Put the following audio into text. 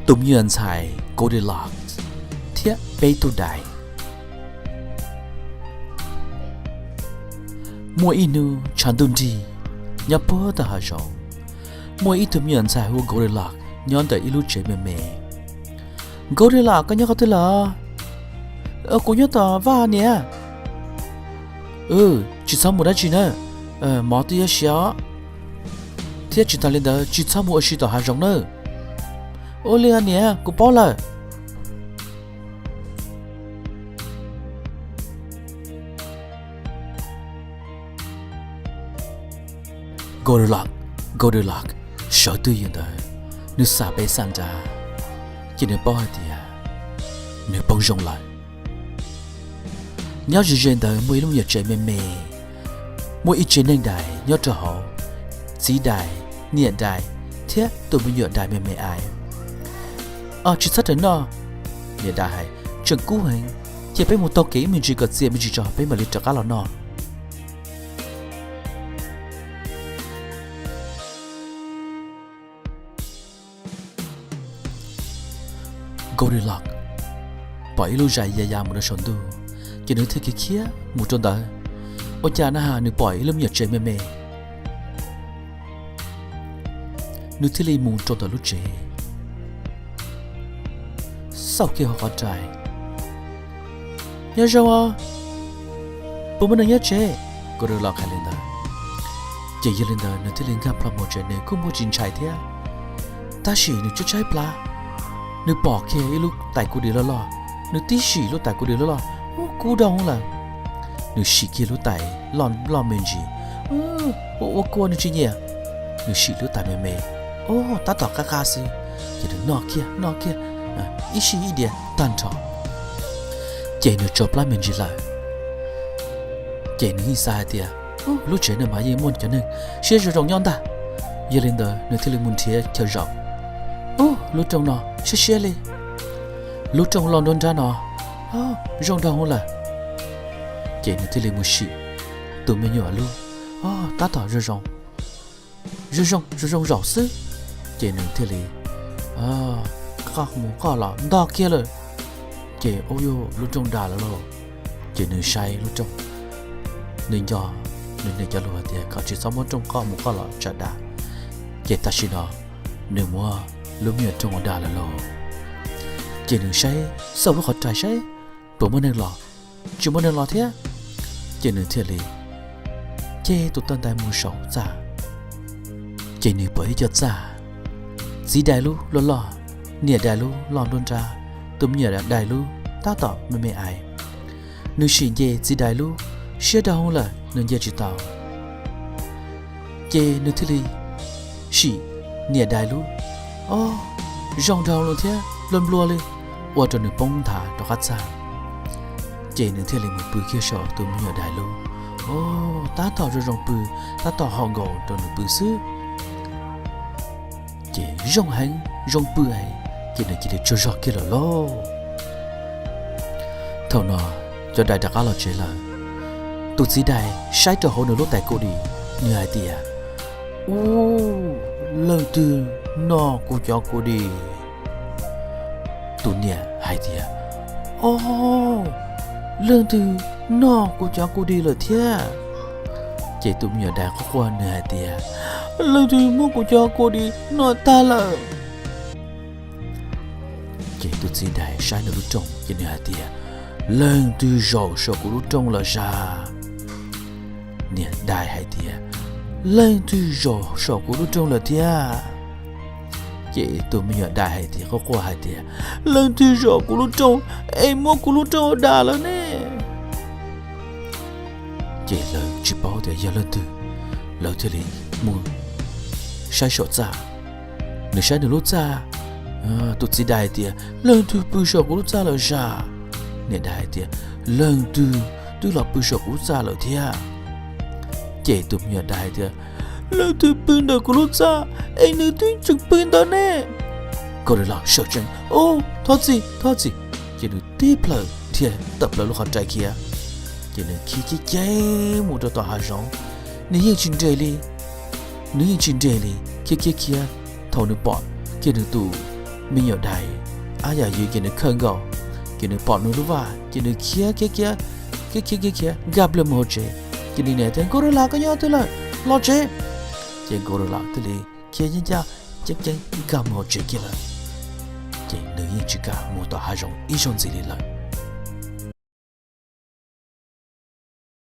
Tus me nyuam ntxhais Goldilocks thiab peb tug dais. Muaj ib hnub tshav ntuj nrig, nyob puag tom hav zoov, muaj ib tug me nyuam ntxhais hu ua Goldilocks nyob ntawm ib lub tsev me me. Goldilocks, koj nyob qhov twg lawm? Kuv nyob tom vaj niam. Tsis txhob mus dab tsi na, mov twb yuav siav os. Thiab tsis tas li ntawd tsis txhob mus ua si tom hav zoov nawb. Ua li niam, kuv paub lawm. Goldilocks, Goldilocks sawv twj ywm ntawd, nws xam pem xam nrad, ces nws paub hais tias nws poob zoo lawm. Nyob ze ze ntawd muaj ib lub me nyuam tsev me me, muaj ib tsev neeg dais nyob rau hauv, txiv dais, niam dais thiab tus me nyuam dais me me ais. Os, tsis txhob rawm noj, niam dais hais, tseem kub heev, cia peb mus taug kev ib me ntsis kom txias me ntsis tso peb mam li rov qab los noj. Goldilocks pom ib lub zais ya ya mus rau saum ntuj, ces nws thiaj khiav khiav mus rau ntawd. Ua cas na has nws pom ib lub me nyuam tsev me me, nws thiaj li mus rau ntawm lub tsev, xauj kiag hauv qhov rais. Nyob zoo os, puas muaj neeg nyob tsev? Goldilocks hais li ntawd. Ces yog li ntawd nws thiaj li nkag plho mus tsev, nws kuj muaj tsis ntshai thiab. Tab sis nws tshaib tshaib plab, nws pom kiag ib lub tais kuv dis loj loj, nws tib sim lub tais kuv dis loj loj, ub, kub dog lawm. Nws sim kiag lub tais loj loj me ntsis, ua ua kua nws tsis nyiam. Nws sim lub tais me me, ub, tab tom qab qab xwb, ces nws noj kiag noj kiag ib sij ib diav tag nrho, ces nws tso plab me ntsis lawm. Ces nws yeej xav hais tias, ub, lub tsev no mas yeej muaj cov neeg siab zoo zoo nyob ntag. Yog li ntawd nws thiaj li mus nrhiav chaw zaum. Ub, lub rooj no siab siab li, lub rooj loj nruab nrab no zoo nraug lawm. Ces nws thiaj li mus sim tus me nyuam lub, tab tom zoo zoo zoo zoo zaum xwb. Ces nws thiaj li qoj mus qoj los ntog kiag lawm. Ces ub, yuav lub rooj dag lawm lauj. Ces nws saib lub rooj, nws nco nws niam cov lus hais tias kom tsis txhob muab rooj qoj mus qoj los tsam dag. Ces tam sim no nws muab lub me nyuam rooj ua dag lawm lauj. Ces nws saib xauj lub qhov rais saib puas muaj neeg los, tsis muaj neeg los thiab. Ces nws thiaj li ceg tus taw ntais mus saum txaj. Ces nws pom ib co txaj, txiv dais lub loj loj, niam dais lub loj nruab nrab, tus me nyuam dais lub tab tom me me ais. Nws sim nce txiv dais lub, siab dog lawm nws nce tsis tau. Ces nws thiaj li sim niam dais lub, o, zoo nraug lawm thiab nplua nplua li, ua rau nws poob nthav rov qab txaj. Ces nws thiaj li mus pw kiag saum tus me nyuam dais lub, o, tab tom zoo zoo pw, tab tom haum nkaus rau nws pw xwb. Ces zoo heev zoo pw heev, ces nws cia li tsaug zog kiag lawm lauj. Thaum no cov dais rov qab los tsev lawm. Tus txiv dais saib rau hauv nws lub tais ku dis, nws hais tias, ub, leej twg noj kuv cov ku dis? Tus niam hais tias, o, leej twg noj kuv cov ku dis lawm thiab? Ces tus me nyuam dais quaj quaj nws hais tias, leej twg muab kuv cov ku dis noj tag lawm? Ces tus txiv dais saib nws lub rooj ces nws hais tias, leej twg zaum saum kuv lub rooj lawm sas? Niam dais hais tias, leej twg zaum saum kuv lub rooj lawm thiab? Ces tus me nyuam dais hais tias, quaj quaj hais tias, leej twg zaum kuv lub rooj es muab kuv lub rooj dag lawm ne? Ces lawv tsis paub tias yog leej twg, lawv thiaj li mus saib saum txaj. Nws saib nws lub txaj, tus txiv dais hais tias, leej twg pw saum kuv lub txaj lawm sas? Niam dais hais tias, leej twg twb los pw saum kuv lub txaj lawm thiab? Ces tus me nyuam dais hais tias, leej twg pw ntawm kuv lub txaj es nws twb tseem pw ntawd ne? Goldilocks sawv tsees, o, thov txim, thov txim. Ces nws tib plhaws dhia tawm plaws lub qhov rais khiav. Ces nws khiav khiav khiav mus rau tom hav zoov, nws yeej tsis nres li, nws yeej tsis nres li, khiav khiav khiav. Thaum nws pom kiag nws tus me nyuam dais, ab yam yws ces nws khawm nkaus, ces nws pom nws lub vaj ces nws khiav khiav khiav, khiav khiav khiav khiav nkag plawg mus hauv tsev. Ces nws niam tias, Gorilla, koj nyob twg lawm? Los tsev. Ces Gorilla thiaj li khiav ncaj ncaj ceeb ceeb nkag mus hauv tsev kiag lawm. Ces nws yeej tsis kam mus tom hav zoov ib zaug ntxiv li lawm.